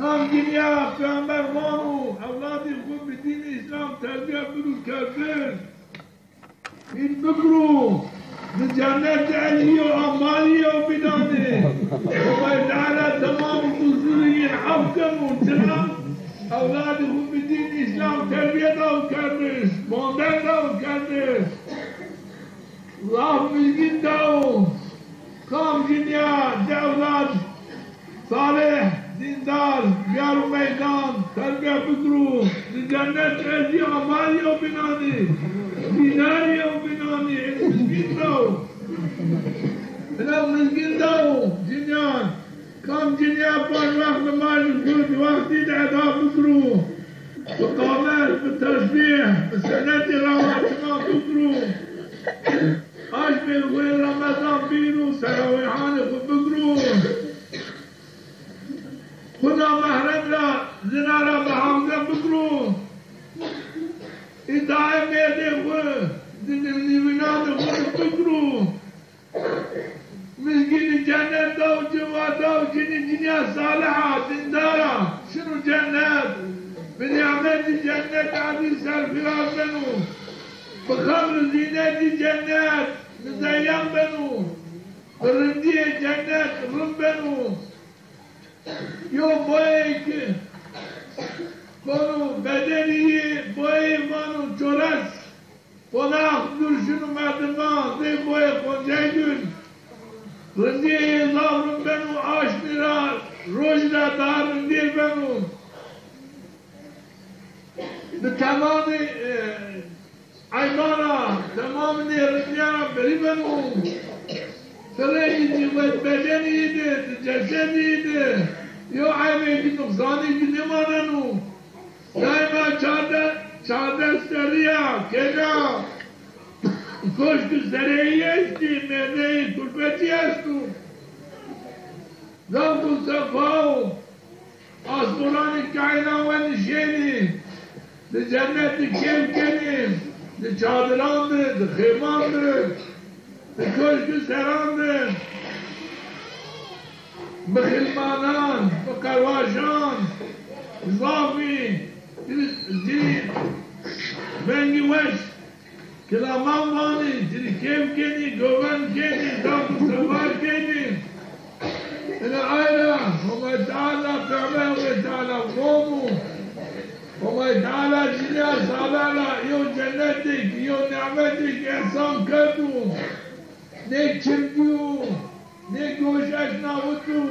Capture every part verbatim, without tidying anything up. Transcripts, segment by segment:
Kam cinîya Peyxamber vano, ewladê xwu bi dîn Îslam terbiye bido kerdin. Hîn bikiro, di cennet de ez yo amalî yew bînanê. Homay Teala temam qusurî yin ef keno. Çira? Ewladê xwu bi dîn Îslam terbiye daw kerdiş, bonder daw kerdiş. Zaf mizgîn daw. Kam cinîya di ewlad salih, dîndar biyaro meydan, terbiye bikiro, di cennet ez zî amal yew bînanî, dînar yew bînanî, ê mizgîn daw. Ina mizgîn daw cinîyan. Kam cinîya panc wext nimajê xwu di wextî de eda bikiro, bi qamet, bi tesbîh, bi senetî rawatina bikiro, aşmê xwu yê Remezan bîro, terawîhanê xwu bikiro, xwu namehrem ra, zina ra muhafaze bikiro, îtaê mêrdê xwu di nîvnîvînanê xwu de bikiro. Mizgînî cennet daw ci, wa daw cinî, cinîya saliha, dîndar a, şino cennet. Bi nîmetî cennet erdî serfîraz beno. Bi xemr û zînetî cennet muzeyyen beno. Bi rindîyê cennet rind beno. Yo boyê ki kono bedenî yê, boyê vano çores. Qonax dûr şino merdiman, zê boyê qoncey dûn. Rindîyê yê zaf rind beno, aşmî ra, rojî ra daha rindî beno. Bi temamî, e, eyban ra, temamî nêrindîyan ra berî beno. Fireyî zî wet bedenî yî de, di cesedî yî de, yo eybê ki nuqsanî ki nêmaneno. Daîma çarde-, çardeh serrî ya, kêna koşkî sereyî estî, mêrdeyî kurbetî esto. Zaf xo sefa o. Astoranê kaînan wenî şênî, di cennet de kêf kenî, di çadiran de, di xêman de, di koşkî seran de. Bi xilmanan, bi qerwaşan, zafî, cinî, cinî vengî weş kilaman vanî, cinî kêf kenî, govend kenî, zaf û sefa kenî. Ina ay ra Homay Teala, Peyxamber Homay Teala vano, Homay Teala cinîya salih ra yew cennetêk, yew nîmetêk îhsan kerdo. Nê çim dîyo, nê goş eşnawito,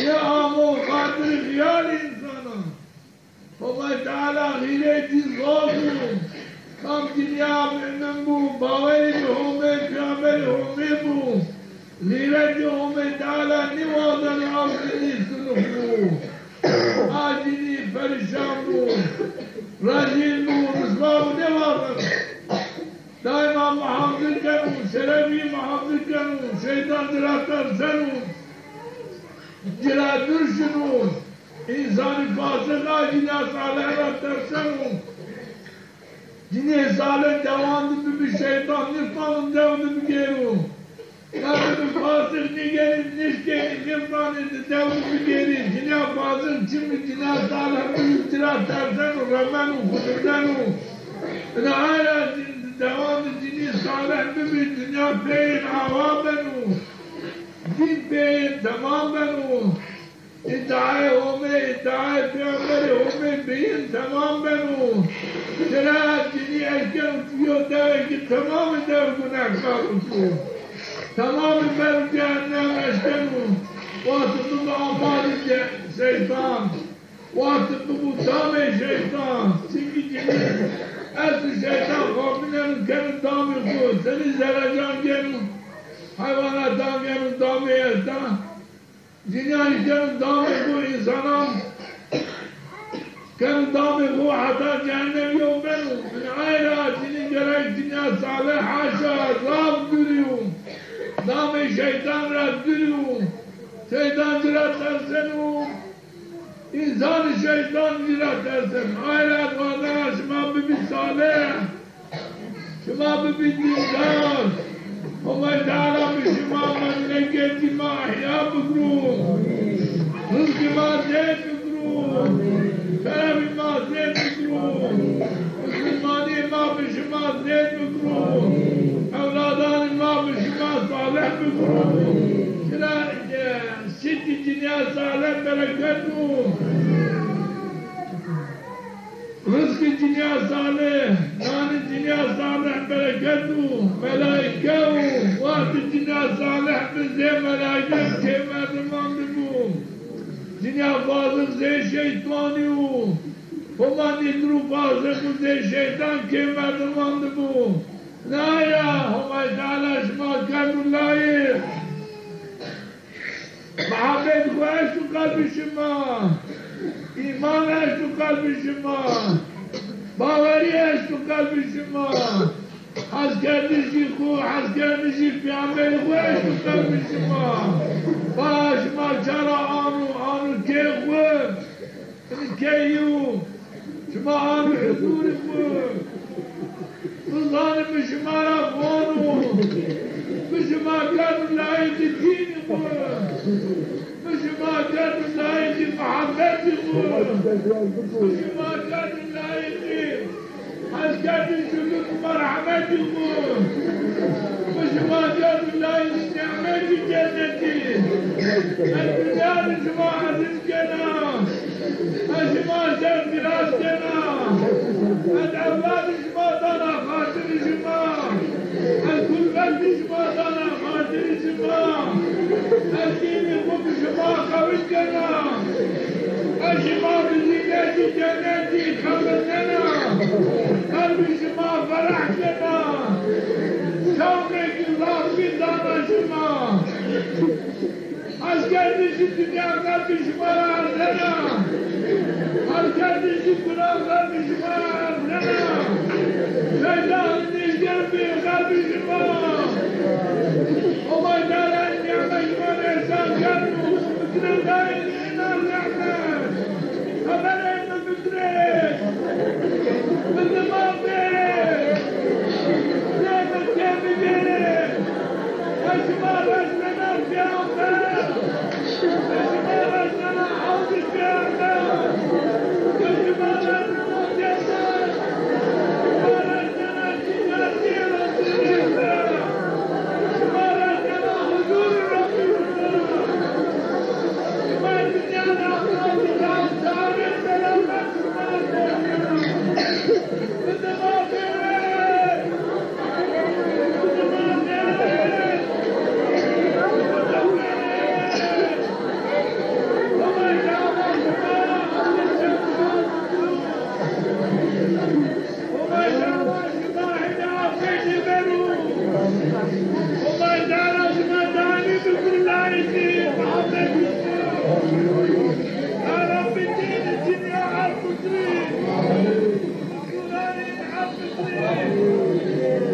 nê amo xatirî xîyalê însanan. Homay Teala xîretî zaf o. Kam cinîya mumin bo, bawerî bi Homê, peyxamberê Homê bo, xîretî Homê Teala nêwazeno ew cinî sinix bo. A cinî perîşan bo, rezîl bo, riswa bo, nêwazeno. Daîma muhafizî keno, şerefî muhafizî keno, şeytan ci ra terseno, ci ra dûr şino. Însanî fasix a cinîya salih ra terseno. Cinîyê salih dewan de bibi, şeytan nîfano dew de bigêro. Eke bibi fasix nêgenî, nêşkenî, nêfanê di dew de bigêrî. Cinîya fasix çimkî cinîya salih bibi ci ra terseno, remeno, xudurdeno. Ina ay ra dewan de cinî salih bibi, dinya peyên awa beno. Dîn peyên temam beno. Îtaê Homê, îtaê peyxamberê Homê beyin temam beno. Çira cinî eşkeno yo dewê ki temamê dew gunehkar usto. Temamê berê cehennem eşkeno. Wextê bibo ambarê ce-, şeytan. Wextê bibo damê şeytan. Çimkî cinî esto, şeytan xapîneno keno damê xo. Senî zerecan geno, heywanatan geno damê esta. Cinîyan keno damê xo, însanan keno damê xo, heta cehennem yew beno. Min ay ra cinî gerek cinîya salih haşa zaf dûrî yo. Damê şeytan ra dûrî yo. Şeytan ci ra terseno. Însanî şeytan ci ra terseno. Ay ra wazena şima bibî salih. Şima bibî dîndar. Homay Teala bi şima memleketî ma ihya bikiro. Rizqî ma zêd bikiro. Şerefê ma zêd bikiro. Musulmanîyê ma bi şima zêd bikiro. Ewladanê ma bi şima salih bikiro. Çira, e, sitî cinîya salih bereket o. Rizqê cinîya salih, nanê cinîya salih bereket o. Melaîke o. Wextê cinîya salih bi zê melaîke kê merdiman de bo. Cinîya fasiq zê şeytanî o. Homa nîdiro fasiq û zê şeytan kê merdiman de bo. Naya Homay Teala şima kerdo layîq. Muhabbet xwu eşto qelbê şima. Îman eşto qelbê şima. Bawerî eşto qelbê şima. Hezkerdişî xwu, hezkerdişî peyamberî xwu eşto qelbê şima. Ba şima çara ano, ano kê xwu. Ini key yo, şima ano huzurî xwu. Bizanî mi şima ra vano. Mi şima kerdo layîqî dînî xwu. Mi şima kerdo layîqî muhabbetî xwu. Mi şima kerdo layîqî hezkerdişî lutf û merhemetî xwu. Mi şima kerdo layîqî nîmetî cennetî. Ez dinya de şima ezîz kena. Ez şima ser vîran kena. Ez ewladî şima dana xatirî şima. Ez kulbetî şima dana xatirî şima. Ez dînî xwu bi şima qewî kena. Ez şima bi zînetî cennetî qewitena. Qelbî şima ferah kena. Şewqêkî zaf bî dana şima. Hezkerdişî dinya qelbî şima ra erdena. Hezkerdişî gunan qelbî şima ra erdena. Şeytanî nîşken bî qelbî şima. Homay Teala nîmet şima rê îhsan kerdo. Fitre dayî înan nîmet. Xeberê mi fitre. Mi dima bêrê. Nê mi kê mi bêrê. Ez şima resnena peyamber. Ez şima resnena hewdî peyamber. Ez şima resnena peyamber. Şima resnena cinnetî Resûlî Ekrem. Şima resnena huzûrî Rebbî Teala. Şima dinya de Allahî Teala sare selamet şima resnena.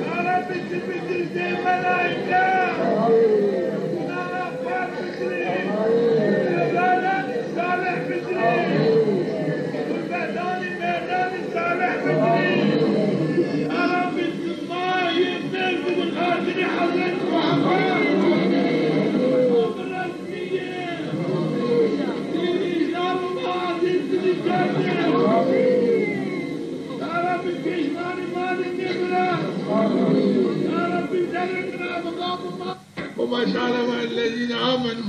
Ya Rabbî, ti bitirî zê melaîke. Gunana paq bitirî. Ewladanî salih bitirî. Gurbetanî merdanî salih bitirî. Ya Rabbî, ti ma yê mêrd bi xatirî Hezret Muhammed. Ti îslam ma azîz bitirî kerdî. Ya Rabbî, pêşmanî ma de nêbira. Ya Rabbî, zerrê mina bi qapî ma. Homay Teala va, ellezîne amenû.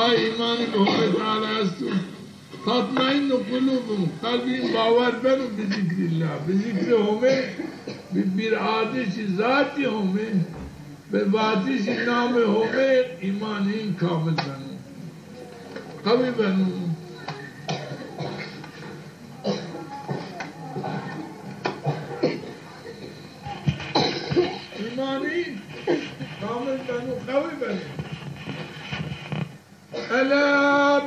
Ay îmanî bi Homay Teala esto. Tatmaînnu qulûbuhum. Qelbî în bawer beno bi zikrîllah. Bi zikrî Homê, bi bîradişî zatî Homê, bi vatişî namê Homê îmanî în kamil beno. Qewî beno. Îmanî kamil beno, qewî beno. Ela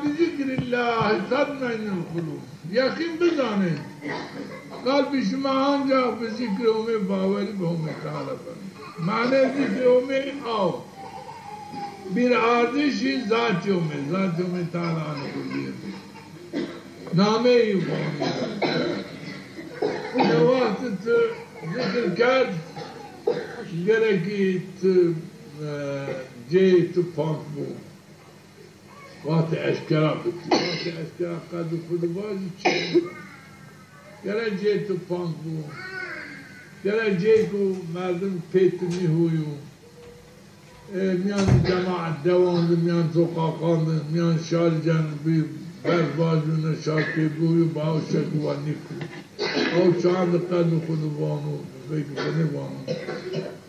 bi zikrîllahî tatmaînnul qulûb. Yeqîn bizanê. Qelbî şima ancax bi zikrê Homê, bawerî bi Homê Teala beno. Manê zikrê Homê aw. Bîradişî zatê Homê, zatê Homê Teala anê qulbîye. Nameyî vanê. Ne wextî ti zikir kerd, gerekî ti, e, ceyê ti pak bo. Wextê eşkera bikî. Wextê eşkera qedê xwu de vajî çi? Gere cê tu pank bû. Gere cê ku merdim pê tu nîhuyû. Ê, mîyan cemaet dewan de, mîyan soqaqan de, mîyan şarî cenubî berz vajûne şar pê bûyû, baw şek wa nîkû. Ew çand qedê xwu de vano, vekî xwu nêvano.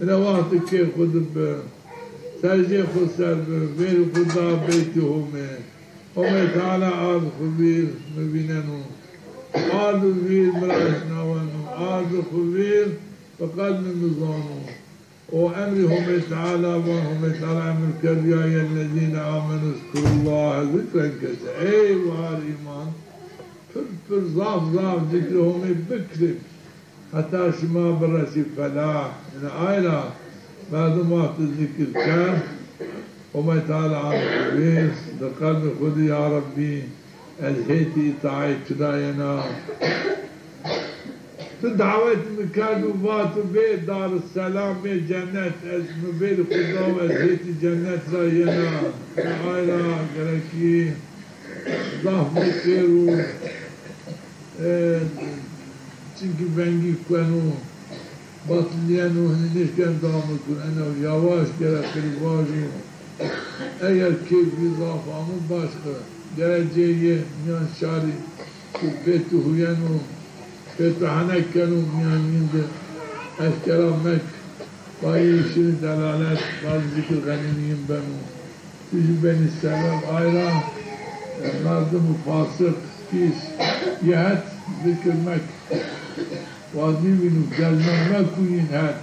Ine wextê kê xwu de bi, serjê xwu ser bi, vêrî xwu da beytê Homê. Homê Teala ard xwu vîr mi vîneno. Ard vîr mi ra eşnaweno. Ard xwu vîr bi qed mi mi zano. O emrî Homê Teala van, Homê Teala emir kerd, ya eyyuhellezîne amenû uzkurullâhe zikren kesîra. Ey war îman, pir pir zaf zaf zikrê Homê bikirê. Heta şima biresî felah. Ine ay ra merdim wextê zikir kerd, Homê Teala amir vîr, di qelbê xwu de, ya Rebbî, ez hêtî îtaetê tu ra yena. Tu dawet mi kerd û va tu bê Darusselam, bê cennet, ez mi bêrî xwu daw, ez hêtî cennet ra yena. Ay ra gerekî zaf mi kêr û, e, çimkî vengî kueno, batilîyeno, hinî nêşken dame kur. Ene yawaş gere qirî vajo. Eger kêfî zaf amo başka. Gere cê yê mîyan şarî ku pê tu huyeno, pê tu henek keno, mîyan yin de eşkera mek. Bayê şirî delalet, bazî zikir xenînî yin beno. Tu jî benî sebeb. Ay ra, e, merdimî fasiq, pîs, yê het zikir mek. Wa nîvînû, gelme mekû yin het.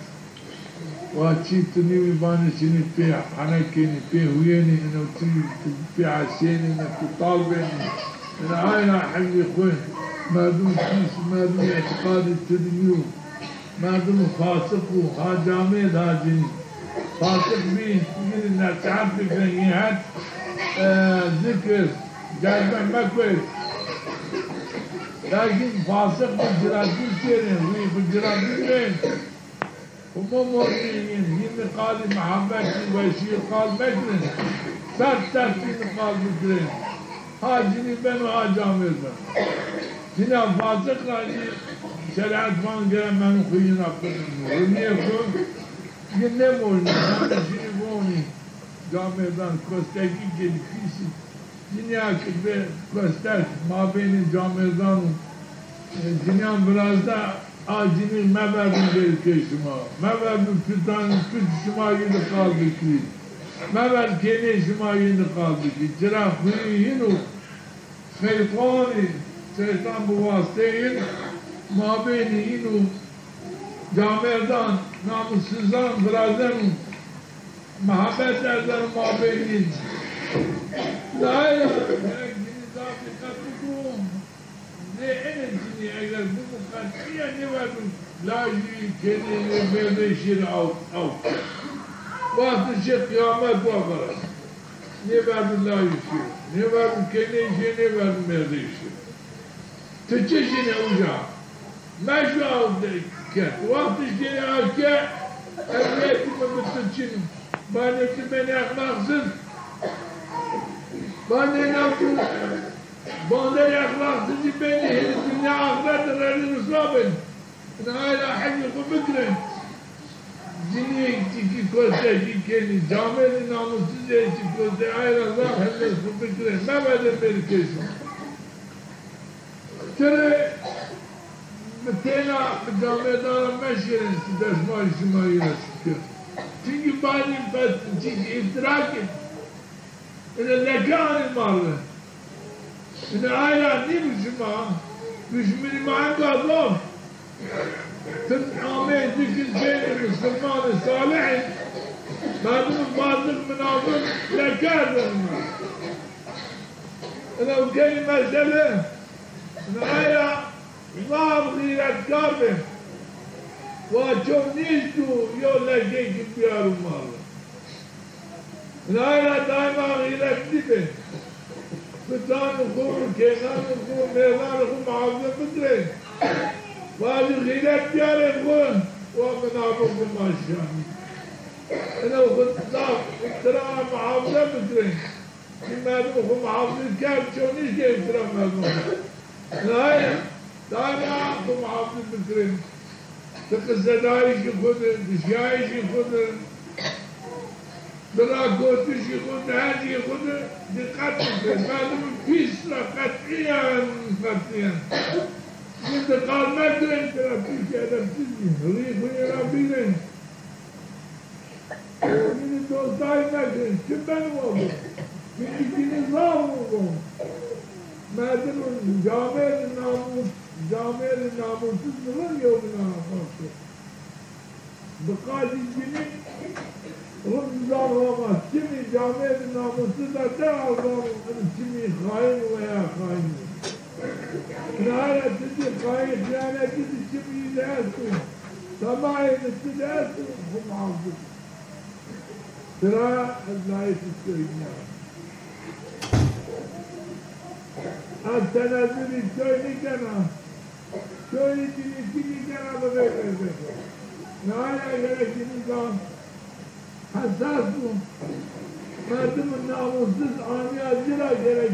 Wa çî tu nîvî vanê şinî pê henek kenî, pê huyenî, ino tu, tu pê esênî, ino tu tal benî. Ino ay ra hewlî xwu, merdim pîs, merdim îtîqadî tu de nîyo. Merdim fasiq û ha camêrd ha cinî. Fasiq bî, yî rê nesîhet bikir, yî het, e, zikir, cezbe mekuer. Lakin fasiq bi ciratî kêrin, wî bi ciratî bên. Huma mornî yin, yin qalî muhabbetî, weşî qal mekirin. Sert sert yin qal bikirin. Ha cinî beno, ha camêrd beno. Cinîya fasiq ra zî şerîet van gere menu xwu yin ra qirîn. Rinîyê xwu yin nêmojnî. Yanî şinî vonî camêrdan kostekî kenî, pîsî. Cinîya ke bê kostek mabeynê camêrdan û, e, cinîyan virazda, a cinî meverdin bêrikê şima. Meverdin pitan, pit şima yin de qal bikirî. Meverd kênê şima yin de qal bikirî. Cira xwî yin û Şeytanî, şeytan bi wasiteyê yin mabeynî yin û camêrdan, namussizan virazeno, muhabbet erzeno mabeynî yin. Daîma gerek cinî zaf dîqet biko. Nê enê cinî eger bibo qetîyen nêverdo lajî kênê mêrdê şîrî aw, aw. Wextê şî qiyamet wa virazê. Nêverdo lajî şîrî, nêverdo kênê şîrî, nêverdo mêrdê şîrî. Ti çi şinê uca? Meşo aw de ke. Wextê şîrî aw ke, emniyetî mi bi ti çin o. Banê ti benê exlaqsiz. Banê na tu, bandê exlaqsizî benê, hê dinya axret de rezîl ruswa benê. Ina ay ra hewlî xwu bikirin. Cinîyê çîkî kostekî kenî, camêrdî namussizê çî kostekî, ay ra zaf hewlê xwu bikirin. Meverdin bêrikê şima. Ti rê mi têna bi camêrdan ra meşêrin, ti desmalî şima yî ra şikir. Çimkî badî qet çîkî îftira kên. Ine leke anê ma rê. Ine ay ra nîbi şima, duşminî ma enka zaf. Ti amê zikir kenî, misilmanê salihî, merdimî fasiq, minafiq leke erzenî ma. Ine o kenî mesele, ine ay ra zaf xîretkar bê. Wa ço nîşt û yo lekekî biyaro ma rê. Nay ra daîma xîretlî bê. Pitanê xwu, kênanê xwu, mêrdanê xwu muhafaze bikerê. Vajî xîret biyarê xwu, wa minafiq bi ma şanî. Ino xwu zaf îftira ra muhafaze bikerê. Ti merdim xo muhafiz kerd, çonîş gên tira merdim. Naye, daima xo muhafiz bikirin. Ti qisedayîşî xo de, dişyayîşî xo de, bi rakotişî xo de, her cî xo de dîqet bikirin. Merdim pîs ra qetîyen, qetîyen. Yîn de qal mekirin, tira pîs edepsiz bî. Rî xo yê ra bîrin. Yînî dostay mekin, çi ben wa bo? Yînî, yînî zaf û ron. Merdim camêrê namus, camêrê namusiz mi ron yewbînan ra xas kerd. Bi qacî cinî ron zaf ama, çimî camêrê namusiz de de azan, çimî xayin weya xayin. Nara ti zî qayîl xîyanetî di çimî de esto. Tamahê mi ti de esto, xo muhafîz. Tira ez layîq îstoyî nîya. Ez tenezulî toy nîkena. Toyî cinîkî nîkena bi xeybetê xo. Nara gerek cinîkan Hesas bo. Merdim namussiz anîya ci ra gerek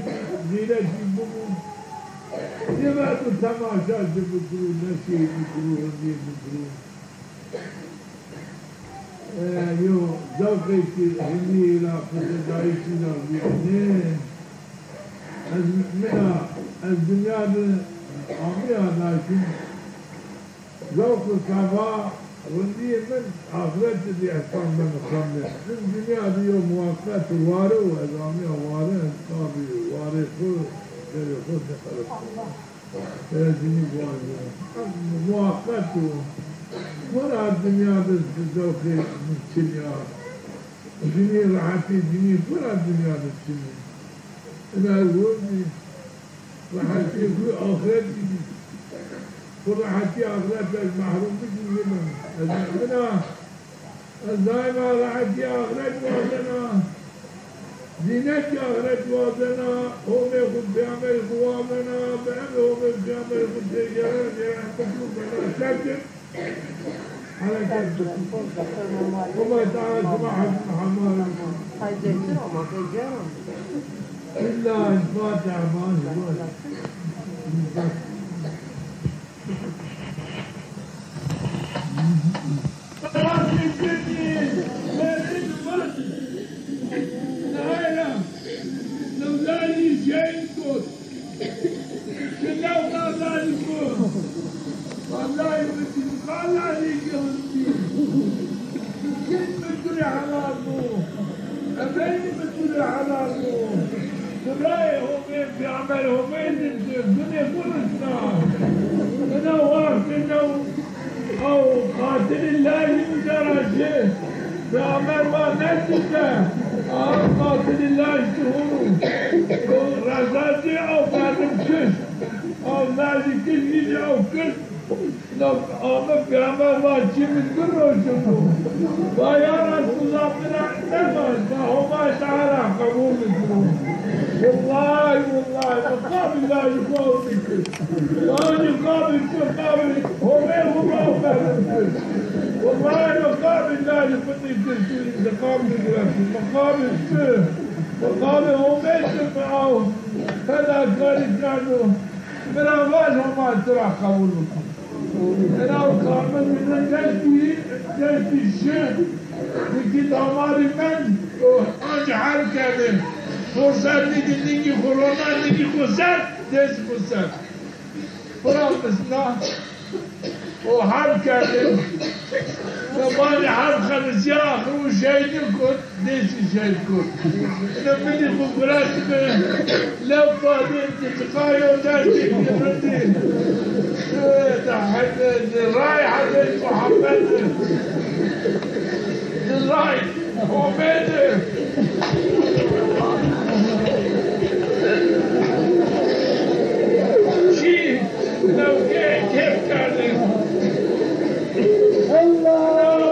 xîretî bibo. Ci merdim temaşa ci bikiro, neşeyî bikiro, rindî bikiro. E, yo, zewqê ki rindî ra, qisedayîşî ra vînenê. Ez, mina, ez dinya de amîya lakin Zewq û sefa, rindîyê min axretî zî îhsan beno kamil. Min dinya de yo muweqet ware û ez amîya ware, ez qabî warê xo, serê xo nêqeribna. Tere cinî vajî. Muweqet o. Wera dinya de zewqê min çin ya. Cinî rehetî, cinî wera dinya de çin o. Ina ez werdî. Rehetî xo axretî bî. Xo rehetî axret ez mehrum bikî nêbeno. Ez mu'min a. Ez daîma rehetî axret wazena. Zînetî axret wazena. Homê xo, peyamberî xo wazena. Bi emrê homê, peyamberî xo têgera, têgera, bikir, bena, terk kir. Hereket. Homa Teala şima hesn hemar. Lillahi Fatiha. Nayra, Newzarî şehîd kot. Ti new qazanî bo. Wellahî mi ti qazanî ki hindî. Kîn mi tu rê helal bo. Ebeynî mi tu rê helal bo. Birayê Homê, peyamber Homê din tu gunê xo risna. Ina wextê new Aw qatilî lajî uca ra şi. Peyamber va nesite. Aw qatilî laj ti hunu. Reza ci aw merdim kişt. Aw lajî kişt, yî zî aw kişt. Na ame peyamber va çimî tu roşin bo. Va ya Resulullah, mi ra nêvaj, va Homay Teala qebul bikiro. Wellahî, wellahî, mi qabî lajî xo aw nêkir. Lajî qabî tu, qabî Homê xo aw merdim kir. Wellahî mi qabî lajî xo nêkir, tu întiqam bigiresî. Mi qabî tu, mi qabî Homê tu mi aw fedakarî kerdo. Mi ra vaj Homa tu ra qebul biko. Ena kamil mi deştî, deştî şi, zikî damarî mend, o anca herb kerdê. Xo ser nîkî, nîkî xo rona, nîkî xo ser, dêsî xo ser. Bira misna, o herb kerdê. Zemanê herb xelisîya, axir o şehîdî kut. Dêsî şehîd kut. Ina milî xo guretî bi lew badê, ti çiqa yo derdî ki rindî. E, de hede, di ray Hezret Muhammed, di ray Homê di. Çî newke kêf kerdî. Allah!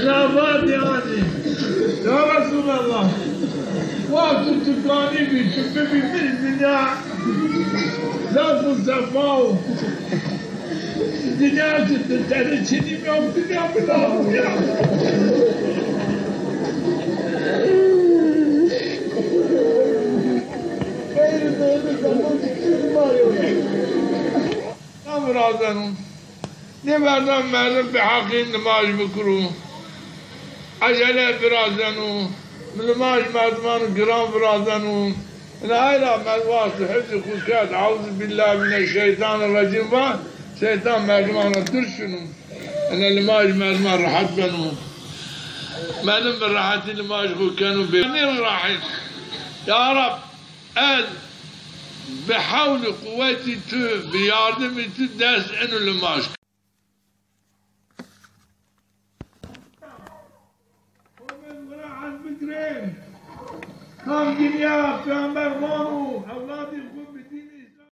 Ina va dîyanî, ya Resulallah, wexto tu ganî bî, tu bibî mi dinya, zaf û sefa o. Dinya gitti, seni çiğneyim yok, dünya bina. Tam virazenû. Nê merdan merdim bi heqî nimaj bikirû. Ecele virazenû. Nimaj merdiman giran virazenû. Ina ay ra merdim wextî hifzî xwu kerd, "Eûzubîllahî mineşşeytanirrecîm" va, şeytan merdiman ra dûr şinû. Ina nimaj merdiman rehet benû. Merdim bi rehetî nimaj xwu kenû bê. Nê rehet. Ya Reb, ez bi hewlî quwetî tu, bi yardimî tu dest ino limaj. Xo min wira ez bigirên. Kam dinya peyamber vano, ewladî xo